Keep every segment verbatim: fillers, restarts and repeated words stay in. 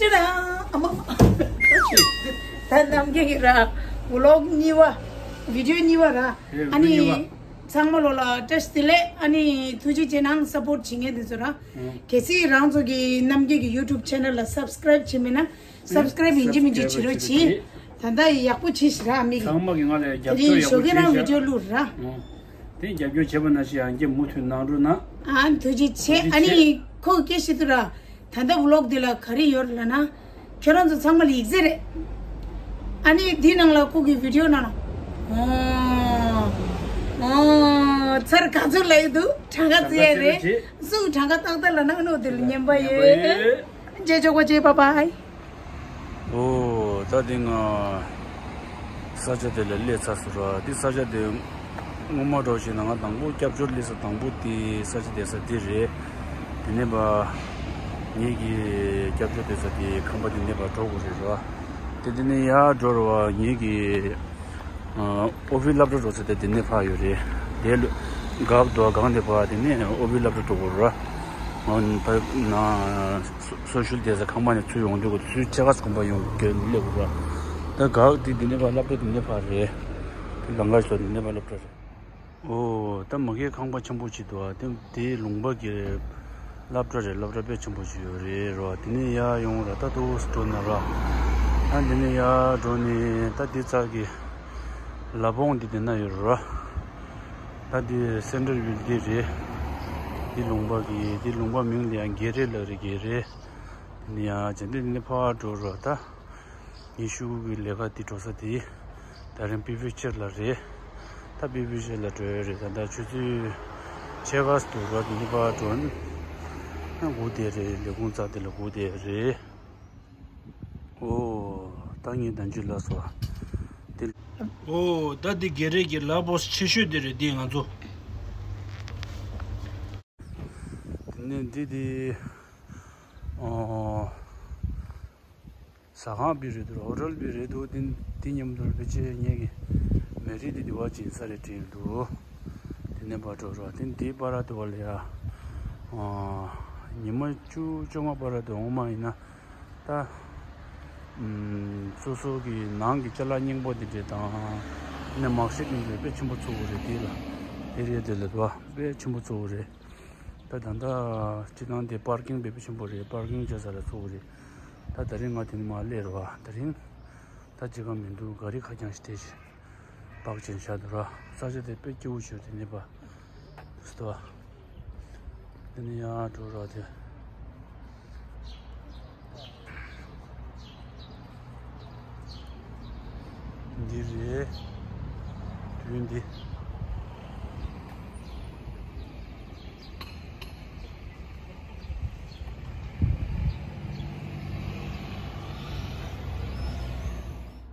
ཅི་ར་ཨ་མ་མ། ད་རྣམ་རྒྱལ་གྱི་ར་ཝི་ལོག་གཉིས་པ། བི་ཌིའོ་གཉིས་པ་ར། ཨ་ནི་ཚང་མ་ལོ་ལ་བཀྲ་ཤིས་བདེ་ལེགས། ཨ་ནི་ཐུགས་རྗེ་ཆེ། ནང་སཔོརྚ་བྱེད་མཁན་དེ་ཚོ་ར། གལ་སྲིད་རང་ཚོ་གི་རྣམ་རྒྱལ་གྱི་ཡུ་ཊུབ་ཆེ་ནལ་ལ་སབ་སི་ཀ་རའིབ་བྱེད་མེད་ན་སབ་སི་ཀ་རའིབ་ཡིན་གཅིག་མིན་གཅིག་བྱེད་རོགས་གྱིས། ད་ལྟ་ཡག་པོ་བྱེད་ཤི་ར་མིག་ཚང་མ་གི་ང་ལ་རྒྱབ་སྐྱོར་ཡག་པོ་བྱེད་ཤག་དེ་རྒྱབ་སྐྱོར་བླུགས་ར། དེ་རྒྱབ་སྐྱོར་བྱས་པ་ནང་བཞིན་ཡང་བསྐྱར་མུ་མཐུད་གནང་རོགས་གནང་། ཨ་ཐུགས་རྗེ་ཆེ། ཨ་ནི་ཁོ་སྐད་ཆ་དུ་ར། ད་ལྟ་ཝི་ལོག་འདི་ལ་ག་རེ་ཡོད་ལབ་ན། ཁྱོད་རང་ཚོ་ཚང་མ་ལ་ཡིག་ཚད་རེད། ཨ་ནི་འདི་ནང་ལ་ཁོ་གི་བི་ཌིའོ་ནང་ལ། ཨོ། ཨོ། ཚར་ག་ཚོད་ལ་ཡོད་འདུག་གྲངས་ཀ་བརྩི་ཡ་རེད། གསུང་གྲངས་ཀ་ཏག་ཏག་ལ་ནང་ནོ་དེ་ལ་ཉན་པ་ཡོད། རྗེས་ཆོག་པ་བྱེད། བྷའི་བྷའི། ཨོ། ད་འདི་ང་ས་ཆ་དེ་ལ་སླེབས་ཚར་སོང་ར། འདི་ས་ཆ་དེ། སྔོན་མ་འགྲོ་བྱས་ན་ང་དང་པོ་སྐྱབས་བཅོལ་སླེབས་ས་དང་པོ་དེ་ས་ཆ་བསྡད་ས་དེ་རེད། དེ་ནས་པ། ངེད་ཀྱི་སྐྱབས་བཅོལ་བསྡད་ས་དེ་ཁང་པ་དེ་ནས་པ་འགྲོ་དགོས་རེད་ར། དེ་དེ་ནས་ཡར་འགྲོ་ར་བ་ངེད་ཀྱི་ཨོ་ཕི་སློབ་གྲྭ་འགྲོ་ས་དེ་དེ་ནས་ཕར་ཡོད་རེད། དེ་ལ་གག་དོ་གང་དེ་པ་དེ་ནས་ཨོ་ཕི་སློབ་གྲྭ་འགྲོ་དགོས་ར། ང་ཕ་ན་སོ་ཤུལ་བསྡད་ས་ཁང་པ་ནས་ཚུར་ཡོང་དུས་གོ་ཚུར་ཆེ་ཁ་སྐོམ་པ་ཡོང་གི་སླེབས་དགོས་ར། ད་གག་དེ་དེ་ནས་པ་སློབ་གྲྭ་དེ་ནས་ཕར་རེད། དེ་ལང་ཀར་ཤོག་དེ་ནས་པ་སློབ་གྲྭ་རེད། ཨོ། ད་མ་གིའི་ཁང་པ་ཆེན་པོ་ཅིག་འདུག་ཨ། དེ་དེའི་ལུང་པ་གི་སློབ་གྲྭ་རེད། སློབ་གྲྭ་དཔེ་ཆེན་པོ་ཅིག་ཡོད་རེད་རོ། དེ་ནས་ཡར་ཡོང་ར་ད་དུ་འགྲོ་ན་ར། ཨ་དེ་ནས་ཡར་འགྲོ་ནས་ད་དེ་རྩ་གི་ལ་བོང་དེ་དེ་ན་ཡོད་ར། ད་དེ་སེན་ཊར་ཝིལ་དེ་རེད། དེ་ལུང་པ་གི་དེ་ལུང་པ་མིང་ལ་ཡང་གེ་རེ་ལབ་རེད། གེ་རེ། དེ་ནས་ཡར་བྱས་ཏེ་དེ་ནས་ཕར་འགྲོ་ར་ད། ངའི་ཤུ་གུ་གི་ལས་ཀ་འདི་འགྲོ་ས་དེ། ད་རིང་པི་ཕི་ཆེར་ལ་རེད། ད་པི་ཕི་ཆེར་ལ་འགྲོ་ཡོད་རེད། ད་ད་ཆུ་ཚོད་ཕྱེད་ཀ་འདུག་ར། འདི་ནས་ཕར་འགྲོ་ན་སྒུག་བསྡད་རེད། ལས་ཁུངས་རྩ་དེ་ལ་སྒུག་བསྡད་རེད། ཨོ། ད་ངས་ད་འཇུ་ལ་སོ། དེ། ཨོ། ད་འདི་གེ་རེ་གི་ལ་བོ་སི་ཆེ་ཤོས་དེ་རེད། འདི་ང་ཚོ། དེ་ནས་འདི་དེ། ཨོ། ཟ་ཁང་པི་རེད་འདུག་ཧོ་ཊེལ་པི་རེད་འདུག་དེ་དེ་མཉམ་དུ་ཕལ་ཆེར་ངེད་ཀྱི་མེ་རི་དེ་དེ་བ་ཅིག་ས་རེད་དྲན་འདུག་དེ་ནས་ཕར་འགྲོ་རོགས། དེ་དེའི་བར་དུ་བ་ལ་ཡ། ཉི་མ་བཅུ་བཅོ་ལྔ་བར་དུ་འོང་མ་ཡིན་ན། ད། སོ་སོ་གི་ནང་གི་ཅ་ལག་རྙིང་པ་དེ་འདྲས་དང་། ནས་མག་ཤེད་ཀྱི་འདྲས་དཔེ་ཆེན་པོ་ཚུགས་རེད། དེ་ལ་ཨེ་རི་ཡ་དེ་ལ་དེ་བ་དཔེ་ཆེན་པོ་ཚུགས་རེད། ད་ད་ལྟ་སྤྱི་བཏང་དེ་པར་ཀིང་དཔེ་ཆེན་པོ་རེད། པར་ཀིང་བྱ་ས་ལ་ཚུགས་རེད། ད་ད་རིང་ང་དེ་ནས་མར་སླེབས་རེད་བ། ད་རིང་ད་ཅི་ག་མི་འདུག་ག་རི་ཁ་རྐྱང་ཞིག་སྤྲད་ཅིག་བག་ཅན་བཞག་འདུག་ར། ས་ཆ་དེ་དཔེ་སྐྱིད་པོ་ཞིག་དེ་ནས་པ་སྟོ། དེ་ནས་ཡར་འགྲོ་ར་དེ། འདི་རེད། དུས་འདི།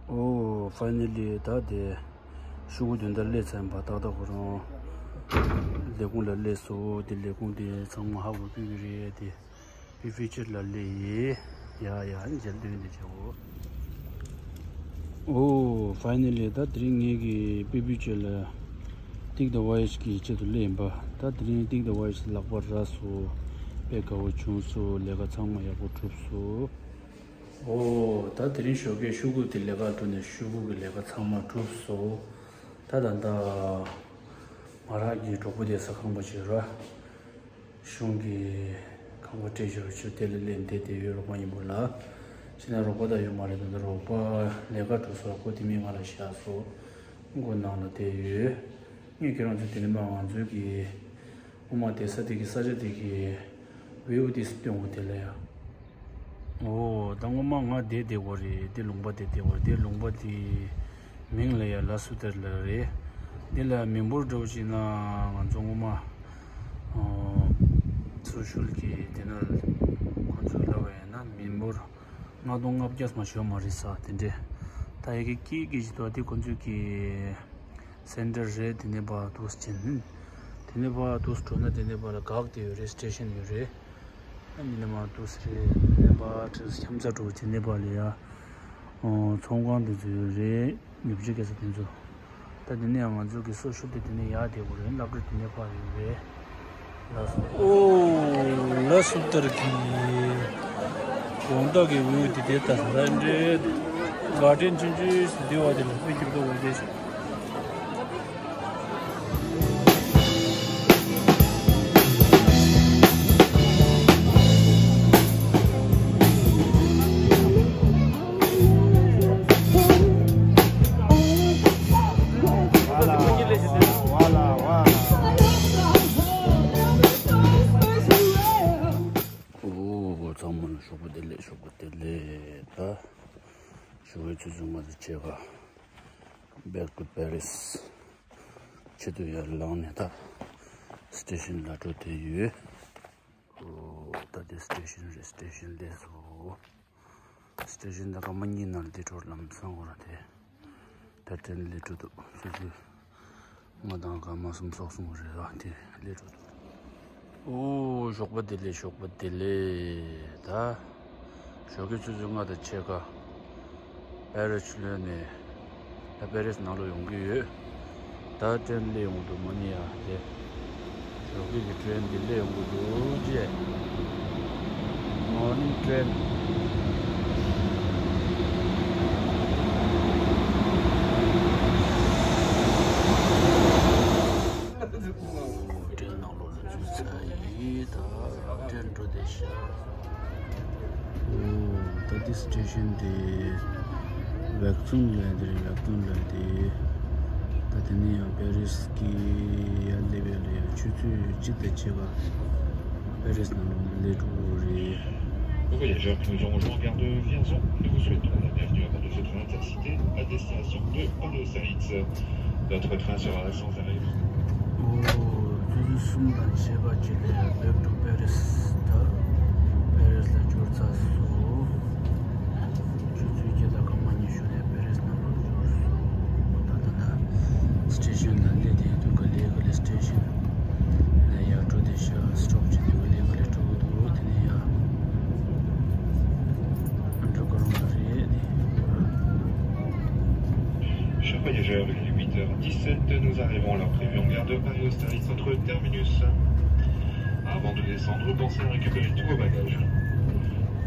ཨོ། ཕའི་ནལ་ལི་ད་དེ་ཤུ་གུ་དོན་དག་སླེབས་ཚར་ཡིན་པ་ཏག་ཏག་ཁོ་རང་ལས་ཁུངས་ལ་སླེབས་སོང་། དེ་ལས་ཁུངས་དེ་ཚང་མ་ཧ་གོ་ཕི་གི་རེད། དེ་པི་ཕི་ཆེར་ལ་སླེབས་ཡིན། ཡ་ཡ་མཇལ་དུས་འདི་བྱའོ། ཨོ། ཕའི་ནལ་ལི་ད་དེ་རིང་ངེད་ཀྱི་པི་ཕི་ཆེར་ལ་ཏིག་ད་ཝའེ་ཤི་གི་ཆེད་དུ་སླེབས་ཡིན་པ། ད་དེ་རིང་ཏིག་ད་ཝའེ་ཤི་ལག་པར་རག་སོང་། དཔེ་དགའ་བོ་བྱུང་སོང་། ལས་ཀ་ཚང་མ་ཡག་པོ་གྲུབ་སོང་། ཨོ། ད་དེ་རིང་ཞོགས་ཀས་ཤུ་གུ་དེ་ལས་ཀ་འགྲོ་ནས་ཤུ་གུ་གི་ལས་ཀ་ཚང་མ་གྲུབ་སོང་། ད་ད་ད་མ་རག་གི་གྲོགས་པོ་དེ་ས་ཁང་པ་བྱོས་ར། གཞུང་གི་ཁང་པ་སྤྲད་ཞོར་ཆུ་དེ་ལ་སླེབས་བསྡད་དེ་ཡོད། རོགས་པ་ཡིན་པོ་ལ། ཕྱི་ན་རོགས་པ་ད་ཡོད་མ་རེད། ད་ལྟ་རོགས་པ་ལས་ཀ་འགྲོ་སོང་། ཁོ་དེ་མིན་ང་ལ་བཞག་སོང་། མགོ་ནང་ལ་བསྡད་ཡོད། ངས་ཁྱེད་རང་ཚོ་དེ་ནས་མ་ང་ཚོའི་གི་སྔོན་མ་བསྡད་ས་དེ་གི་ས་ཆ་དེ་གི་བིའུ་དེ་སྟོན་གོ་དེ་ལ་ཡ། ཨོ། ད་སྔོན་མ་ང་བསྡད་བསྡད་གོ་རེད། དེ་ལུང་པ་དེ་བསྡད་གོ་རེད། དེ་ལུང་པ་དེ་མིང་ལ་ཡ་ལ་སུ་ཏར་ལ་རེད། དེ་ལ་མི་འབོར་འདྲ་བོ་ཅིག་ན་ང་ཚོ་སྔོན་མ་ཨོ་སོ་ཤུལ་གི་དེ་ན་ཁོ་ཚོ་ལ་བས་ན་མི་འབོར་ལྔ་སྟོང་ལྔ་བརྒྱ་མ་ཞོ་མ་རེད་ས་དེ་འདྲས། ད་ཡ་གི་ཀི་ཀི་ཞིག་ཏོ་དེ་ཁོ་ཚོ་གི་སེན་ཊར་རེད། དེ་ནས་ཕར་འདུག་སེ་ཕྱིན། དེ་ནས་ཕར་འདུག་སེ་འགྲོ་ན་དེ་ནས་ཕར་ལ་འགག་དེ་ཡོད་རེད། སི་ཊེ་ཤན་ཡོད་རེད། ཨ་མི་ནས་མར་འདུག་སེ་རེད། དེ་ནས་ཕར་ཁྱམས་ས་འགྲོ། དེ་ནས་ཕར་ལ་ཡ། ཨོ། ཚོང་ཁང་དེ་ཚོ་ཡོད་རེད། ཉོ་ཆ་སྐྱེལ་ས་དེ་ཚོ། ད་དེ་ནས་ང་ཚོ་གི་སོ་ཤུལ་དེ་དེ་ནས་ཡར་བསྡད་དགོས་རེད། སློབ་གྲྭ་དེ་ནས་ཕར་ཡོད་རེད། ལགས་སོ། ཨོ། ལ་སུ་ཏར་གི། དགོང་དག་གི་ཝིའུ་དེ་དེ་ལྟ་ས་རེད། གར་ཌེན་ཆུང་ཆུང་ཞིག་འདི་བ་དེ་ལ་དཔེ་སྐྱིད་པོ་འདུག་ཝེ་དེ་ཞིག་ཨོ། ཚང་མ་ལ་ཞོགས་པ་བདེ་ལེགས། ཞོགས་པ་བདེ་ལེགས། ད་ཞོགས་པའི་ཆུ་ཚོད་ལྔ་དང་ཕྱེད་ཀ Back to Paris། ཆེད་དུ་ཡར་ལངས་ནས་ད་སི་ཊེ་ཤན་ལ་འགྲོ་བསྡད་ཡོད། ཨོ། ད་དེ་སི་ཊེ་ཤན་རེད། སི་ཊེ་ཤན་སླེབས་སོང་། སི་ཊེ་ཤན་ད་སྐར་མ་གཉིས་ནང་འདི་འགྲོ་ལམ་སང་གོ་ར་དེ། ད་ཏྲེན་སླེབས་འགྲོ་འདུག་ཆུ་ཚོད་ལྔ་དང་སྐར་མ་གསུམ་སོགས་སོང་རེད་བ། དེ་སླེབས་འགྲོ་འདུག་ཨོ། ཞོགས་པ་བདེ་ལེགས། ཞོགས་པ་བདེ་ལེགས། ད་ཞོགས་ཀའི་ཆུ་ཚོད་ལྔ་དང་ཕྱེད་ཀ་པེ་རི་སི་ལོན་ནས་ད་པེ་རི་སི་ནང་ལོགས་ཡོང་གི་ཡོད། ད་ཏྲེན་སླེབས་ཡོང་འདུག་མ་ནི་ཡ་དེ། ཞོགས་ཀའི་གི་ཏྲེན་འདི་སླེབས་ཡོང་གི་འདུག་ཅེས། Morning train། ཨོ། ཏྲེན་ནང་ལོགས་ལ་འཛུལ་ཚར་ཡིན། ད་ཏྲེན་འགྲོ་བསྡད་ཤག་ཨོ། ད་འདི་སི་ཊེ་ཤན་དེ་ཝེག་ཙུང་ལབ་དེ་རེད། ཝེག་ཙུང་ལབ་དེ། ད་དེ་ནས་ཡང་པེ་རི་སི་གི་ཡར་སླེབས་ཡ་ལ་ཡང་ཆུ་ཚོད་གཅིག་དང་ཕྱེད་ཀ་པེ་རི་སི་ནང་ལོགས་ལ་སླེབས་འགྲོ་གི་རེད། Nos voyageurs qui nous ont rejoints en gare de Vierzon, nous vous souhaitons la bienvenue à bord de ce train intercité à destination de Hollow Sides. Notre train sera à Sanzarif. ཨོ། ཆུ་ཚོད་གསུམ་དང་ཕྱེད་ཀ་ཅིག་ལ་Back to Paris། ད་པེ་རི་སི་ལ་འབྱོར་ཚར་སོང་། ཆུ་ཚོད་བརྒྱད་དང་སྐར་མ་ཉི་ཤུ་ལ་པེ་རི་སི་ནང་ལོགས་འབྱོར་སོང་། ད་ལྟ་ད་སི་ཊེ་ཤན་ལ་སླེབས་བསྡད་འདུག་ག་ལེ་ག་ལེ་སི་ཊེ་ཤན་ལ་ཡར་འགྲོ་བསྡད་ཤག་སི་ཊོབ་བྱས་ནས་ག་ལེ་ག་ལེ་འགྲོ་གི་འདུག་དེ་ནས་ཡར་འགྲོ་ག་རུ་མ་རེད། Chers voyageurs, il est huit heures dix-sept, nous arrivons à l'heure prévue en gare de Paris-Austerlitz entre terminus. Avant de descendre, pensez à récupérer tous vos bagages.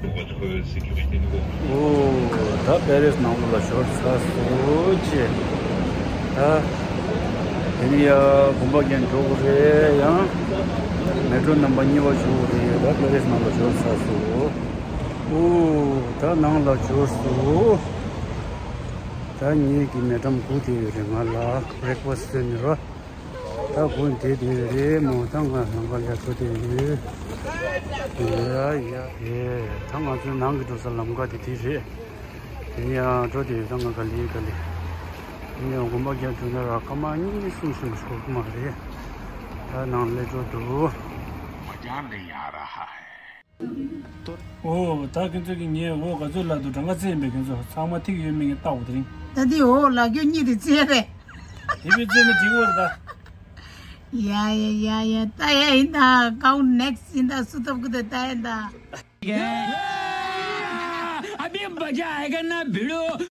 Pour votre sécurité, nous vous remercions. ཨོ། ད་པེ་རི་སི་ནང་ལོགས་ལ་འབྱོར་ཚར་སོང་ཅེས། ད་དེ་ནས་ཡར་དགོན་པ་རྒྱག་འགྲོ་དགོས་རེད། ཡང་མེ་ཊྲོ་རྣམ་པ་གཉིས་པ་འབྱོར་དགོས་རེད། ད་པེ་རི་སི་ནང་ལ་འབྱོར་ཚར་སོང་། ཨོ། ད་ནང་ལ་འབྱོར་སོང་། ད་ངེད་ཀྱི་མེ་ཊམ་སྒུག་བསྡད་ཡོད་རེད། ང་ལ་བྷི་རེག་ཕ་སི་ཊི་བཟོས་ནས་རོ། ད་དགོང་དེ་དེ་རེད་མོ། ད་ང་ལམ་ཁ་ལ་འགྲོ་དེ་ཡོད། ཡ་ཡ་ཡེ། ད་ང་ཚོའི་ནང་གི་འགྲོ་ས་ལམ་ཁ་དེ་དེ་རེད། དེ་ནས་ཡང་འགྲོ་དེ་ཡོད། ད་ང་ག་ལེ་ག་ལེ། དེ་ནས་ཡང་དགོན་པ་རྒྱག་འགྲོ་ན་ར་སྐར་མ་གཉིས་གསུམ་ཞིག་མ་འགོར་གི་མ་རེད། ད་ནང་སླེབས་འགྲོ་འདུག་ཨོ། ད་ཁྱོད་ཚོ་གི་ངའི་འོ་ག་ཚོད་ལ་དུ་གྲངས་ཀ་ཚད་ཡིན་པས། ཁྱོད་ཚོ་ཚང་མ་ཐིག་ཡོད་མེད་ངས་བལྟ་འོ་དེ་རིང་། ད་དེ་འོ་ལ་རྒྱུ་གཉིས་དེ་རྩེ་རེད། དེ་བས་རྩེ་ན་འགྲིག་གི་རེད་ད། ཡ་ཡ་ཡ་ཡ། ད་ཡ་ཡིན་ད། ཀའུ་ནེག་སི་ཡིན་ད། སུ་ཐོབ་ཀི་ད་ད་ཡ་ད། अभी मजा आएगा ना भिड़ू।